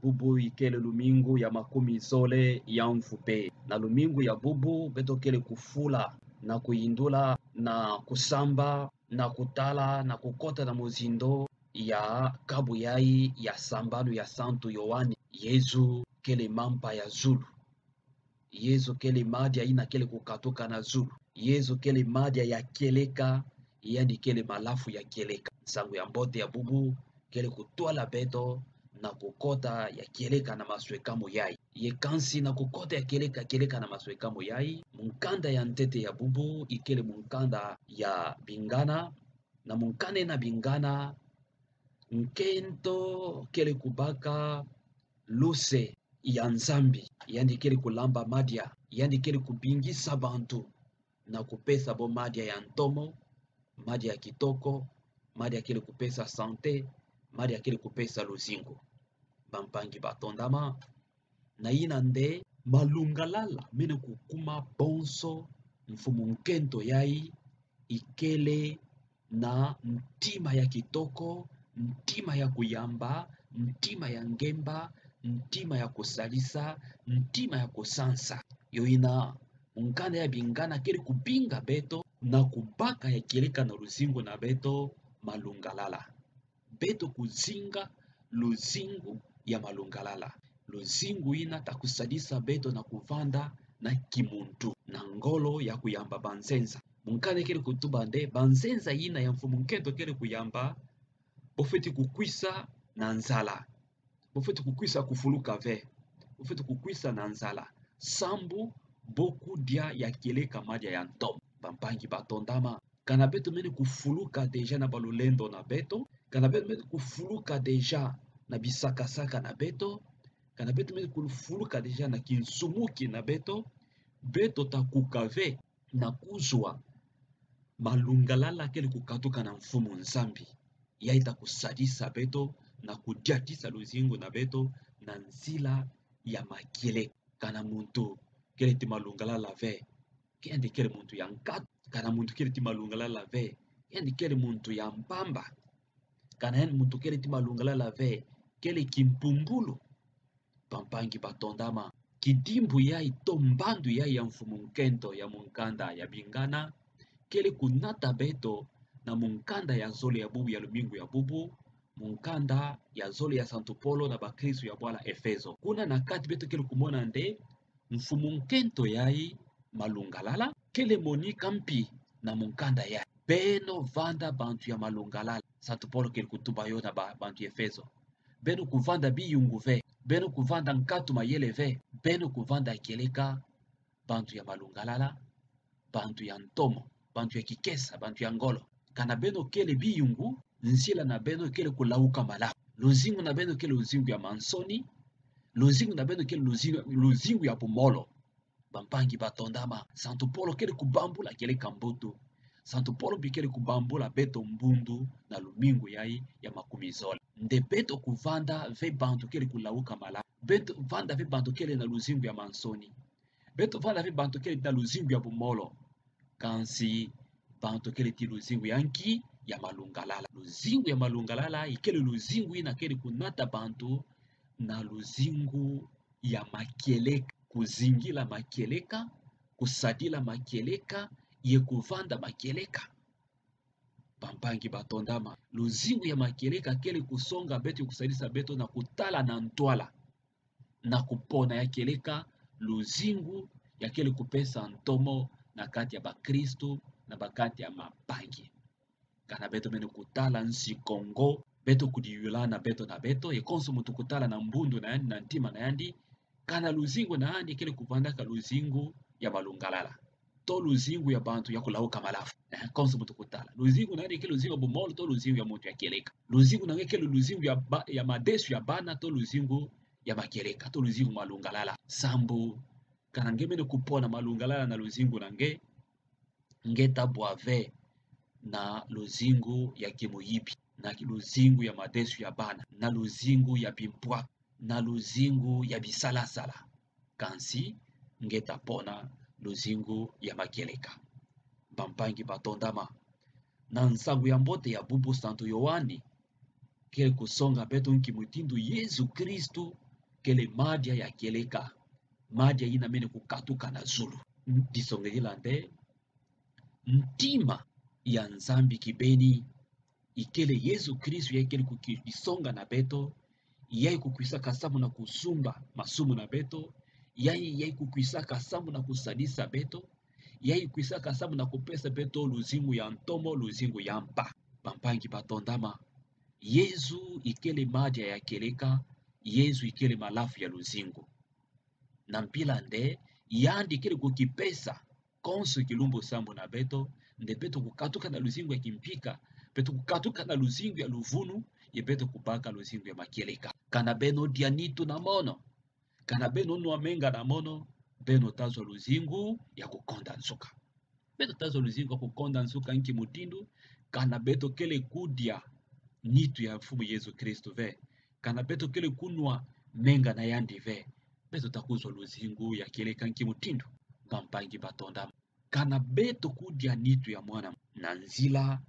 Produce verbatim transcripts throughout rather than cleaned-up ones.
Bubu ikele lumingu ya makumi zole ya mvu mpe. Na lumingu ya bubu beto kele kufula, na kuyindula, na kusamba, na kutala, na kukota na mozindo ya kabu yayi ya sambanu ya Santu Yoane. Yezu kele mampa ya zulu. Yezu kele madia ina kele kukatuka na zulu. Yezu kele madia ya kieleka, yandi kele malafu ya kieleka. Nsangu ya mbote ya bubu kele kutwala beto na kukota ya kieleka na maswekamu yayi. Ye kansi na kukota ya kieleka, kieleka na maswekamu yayi, mukanda ya ntete ya bubu ikele mukanda ya Bingana, na mukanda ena Bingana, nkento kele kubaka luse ya Nzambi, yandi kele kulamba madia, yandi kele kubingisa bantu na kupesa bo madia ya ntomo, madia ya kitoko, madia kele kupesa santé, madia kele kupesa luzingu. Bampangi batondama, na ina nde malungalala mene kukuma bonso mfumu nkento yayi ikele na ntima ya kitoko, ntima ya kuyamba, ntima ya ngemba, ntima ya kusalisa, ntima ya kusansa. Yo ina mukanda ya Bingana kele kubinga beto na kubaka ya kieleka na luzingu na beto malungalala. Beto kuzinga luzingu ya malungalala. Luzingu ina ta kusadisa beto na kuvanda na kimuntu, na ngolo ya kuyamba banzenza. Mukanda kele kutuba nde banzenza ina ya mfumu nkento kele kuyamba, bofweti kukwisa na nzala. Bofweti kukwisa kufuluka ve. Bofweti kukwisa na nzala sambu bo kudia ya kieleka madia ya ntomo. Bampangi batondama, kana beto mene kufuluka déjà na balulendo na beto, kana beto mene kufuluka déjà na bisakasaka na beto, kana beto mene kufuluka déjà na kinsumuki na beto, beto ta kuka ve na kuzwa malungalala kele kukatuka na mfumu Nzambi. Yayi ta kusadisa beto na kudiatisa luzingu na beto na nzila ya makieleka. Kana muntu kele ti malungalala ve, yandi kele muntu ya nkatu. Kana muntu kele ti malungalala ve, yandi kele muntu ya mpamba. Kana yandi muntu kele ti malungalala ve, kele kimpumbulu. Bampangi batondama, kidimbu yayi to mbandu yayi ya mfumu nkento ya mukanda ya Bingana kele kunata beto na mukanda ya zole ya bubu ya lumingu ya bubu, mukanda ya zole ya Santu Polo na bakristu ya bwala Efezo. Kuna na kati beto kele kumona nde mfumu nkento yayi malungalala kele monika mpi na mukanda yayi: Beno vanda bantu ya malungalala. Santu Polo kele kutuba yo na ba, bantu ya Efezo: Beno kuvanda biyungu ve, beno kuvanda nkatu mayele ve, beno kuvanda kieleka, bantu ya malungalala, bantu ya ntomo, bantu ya kikesa, bantu ya ngolo. Kana beno kele biyungu, nzila na beno kele kulauka malafu. Luzingu na beno kele luzingu ya mansoni, luzingu na beno kele luzingu, luzingu ya bumolo. Bampangi batondama, Santu Polo kele kubambula kieleka mbutu. Santu Polo mpi kele kubambula beto mbundu na lumingu yayi ya makumizole. Nde beto kuvanda ve bantu kele kulauka malafu. Beto vanda ve bantu kele na luzingu ya mansoni. Beto vanda ve bantu kele na luzingu ya bumolo. Kansi bantu kele ti luzingu ya nki? Ya malungalala. Luzingu ya malungalala ikele luzingu ina kele kunata bantu na luzingu ya makieleka, kuzingila makieleka, kusadila makieleka, ye kuvanda makieleka. Bampangi batondama, luzingu ya makieleka kele kusonga beto, kusadisa beto na kutala na ntwala, na kupona ya kieleka luzingu ya kele kupesa ntomo na kati ya bakristu, na ba kati ya mampangi. Kana beto mene kutala nsi Kongo, beto kudiyula na beto na beto, ye konso muntu kutala na mbundu na yandi, na ntima na yandi, kana luzingu na yandi kele kuvandaka luzingu ya malungalala, to luzingu ya bantu ya kulauka malafu. Eh, konso muntu kutala, luzingu na yandi kele luzingu ya bumolo, to luzingu ya muntu ya kieleka. Luzingu na nge kele luzingu ya ba, ya madesu ya bana, to luzingu ya makieleka, to luzingu malungalala. Sambu kana nge mene kupona malungalala na luzingu na nge, nge ta bwa ve na luzingu ya kimuyibi, na luzingu ya madesu ya bana, na luzingu ya bimpwaka, na luzingu ya bisalasala. Kansi nge ta pona luzingu ya makieleka. Bampangi batondama, na nsangu ya mbote ya bubu, Santu Yoane kele kusonga beto nki mutindu Yezu Kristu kele madia ya kieleka, madia ina mene kukatuka na zulu. Disongedila nde, ntima ya Nzambi kibeni, ikele Yezu Kristu, yayi kele kukisonga na beto, yayi kukwisaka samu na kusumba masumu na beto, yayi, yayi kukwisaka samu na kusadisa beto, yayi kwisaka samu na kupesa beto luzingu ya ntomo, luzingu ya mpa. Bampangi batondama, Yezu ikele madia ya kieleka, Yezu ikele malafu ya luzingu. Na mpila nde, yandi kele kukipesa konso kilumbu sambu na beto, nde beto kukatuka na luzingu ya kimpika, beto kukatuka na luzingu ya luvunu, ye beto kubaka luzingu ya makieleka. Kana beno dia nitu na mono, kana beno nua menga na mono, beno tazwa luzingu ya kukonda nsuka. Beto tazwa luzingu ya kukonda nsuka nki mutindu? Kana beto kele kudia nitu ya Mfumu Yezu Kristu ve, kana beto kele kunua menga na yandi ve, beto takuzwa luzingu ya kieleka nki mutindu? Bampangi batondama, kana beto kudia nitu ya mwana na nzila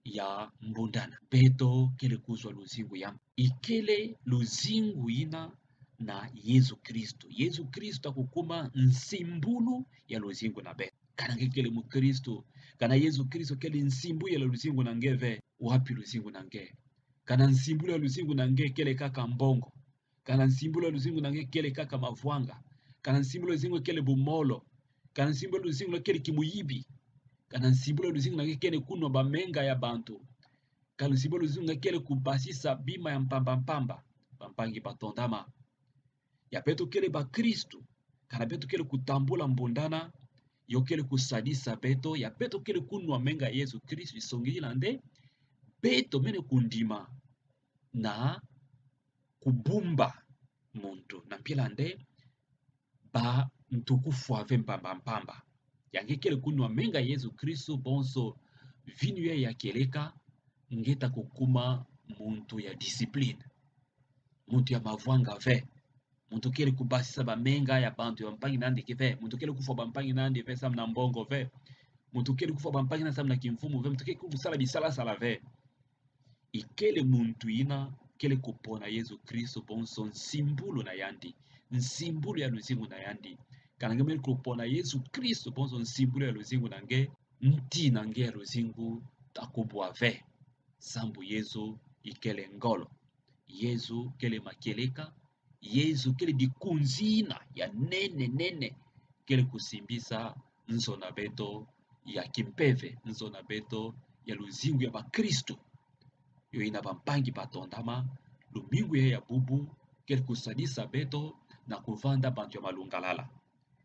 ya mbundana, beto kele kuzwa luzingu ya mpa. Ikele luzingu ina na Yezu Kristu. Yezu Kristu akukuma nsimbulu ya luzingu na beto. Kana nge kele mukristu, kana Yezu Kristu kele nsimbulu ya luzingu na nge ve, wapi luzingu na nge? Kana nsimbulu ya luzingu na nge kele kaka mbongo? Kana nsimbulu ya luzingu na nge kele kaka mavwanga? Kana nsimbulu ya luzingu kele bumolo? Kana nsimbulu ya luzingu na nge kele kimuyibi? Kana nsimbulu ya luzingu na nge kele kunwa bamenga ya bantu? Kana nsimbulu ya luzingu na nge kele kubasisa bima ya mpamba mpamba? Bampangi batondama, ya beto kele bakristu, kana beto kele kutambula mbundana, yo kele kusadisa beto, ya beto kele kunwa menga ya Yezu Kristu, isongidila nde, beto mene kundima na kubumba muntu. Na mpila nde, bantu kufwa ve mpamba mpamba. Ya nge kele kunwa menga Yezu Kristu, bonso vinu yayi ya kieleka, nge takukuma muntu ya discipline, muntu ya mavwanga ve, muntu kele kubasisa bamenga ya bantu ya bampangi na yandi ki ve, muntu kele kufwa bampangi na yandi ve samu na mbongo ve, muntu kele kufwa bampangi na samu na kimfumu ve, muntu kele kusala bisalasala ve. Ikele muntu ina kele kupona Yezu Kristu bonso nsimbulu na yandi, nsimbulu ya luzingu na yandi. Kana nge mene kupona Yezu Kristu bonso nsimbulu ya luzingu na nge, nti na nge ya luzingu takubwa ve. Sambu Yezu ikele ngolo. Yezu kele makieleka, Yezu kele dikunzina ya nene nene, kele kusimbisa nzo na beto ya kimpeve, nzo na beto ya luzingu ya bakristu. Yo ina bampangi batondama, lumingu yayi ya bubu, kele kusadisa beto na kuvanda bantu ya malungalala.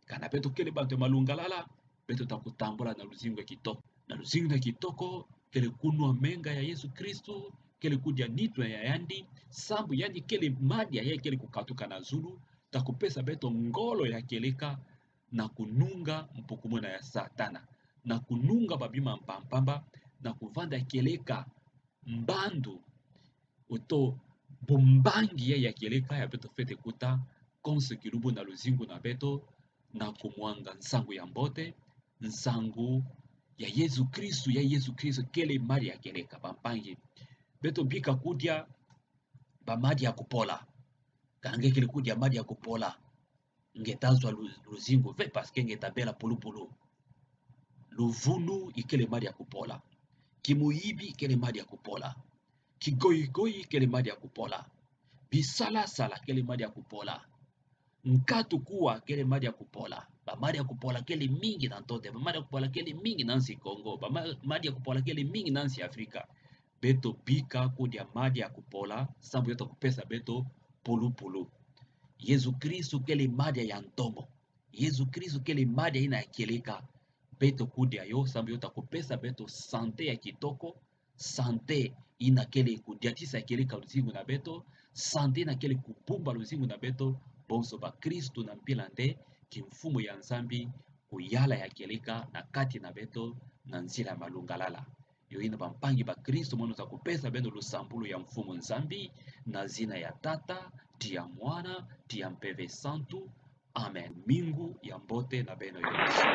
Kana beto kele bantu ya malungalala, beto takutambula na luzingu ya kitoko. Na luzingu ya kitoko, kele kunwa menga ya Yezu Kristu, kele kudia nitu ya yandi, sambu yandi kele madia yayi kele kukatuka na zulu, takupesa beto ngolo ya kieleka, na kununga mpukumuna ya Satana, na kununga babima mpamba mpamba, na kuvanda kieleka mbandu, uto bumbangi yayi ya kieleka ya beto fwete kuta konso kilumbu na luzingu na beto, na kumwanga nsangu ya mbote, nsangu ya Yezu Kristu, ya Yezu Kristu kele madia ya kieleka. Bampangi, beto bika kudia bamadia ya kupola. Kana nge kele kudia madia ya kupola, nge tazwa lu-, luzingu ve, parce que nge tabela pulupulu. Luvunu ikele madia ya kupola. Kimuyibi kele madia ya kupola. Kigoigoi kele madia ya kupola. Bisalasala kele madia ya kupola. Nkatu kuwa kele madia ya kupola. Bamadia ya kupola kele mingi na ntoto. Bamadia ya kupola kele mingi na nsi Kongo. Bama-, madia ya kupola kele mingi na nsi Afrika. Beto bika kudia madia ya kupola, sambu yo takupesa beto pulupulu. Yezu Kristu kele madia ya ntomo. Yezu Kristu kele madia ina ya kieleka. Beto kudia yo, sambu yo takupesa beto sante ya kitoko, sante ina kele kudiatisa kieleka luzingu na beto, sante ina kele kubumba luzingu na beto, bonso bakristu na mpila nde, kimfumu ya Nzambi kuyala ya kieleka na kati na beto, na nzila ya malungalala. Yo ina bampangi bakristu mono takupesa beno lusambulu ya Mfumu Nzambi, na zina ya Tata, ti ya Mwana, ti ya Mpeve Santu. Amen. Lumingu ya mbote na beno nyonso.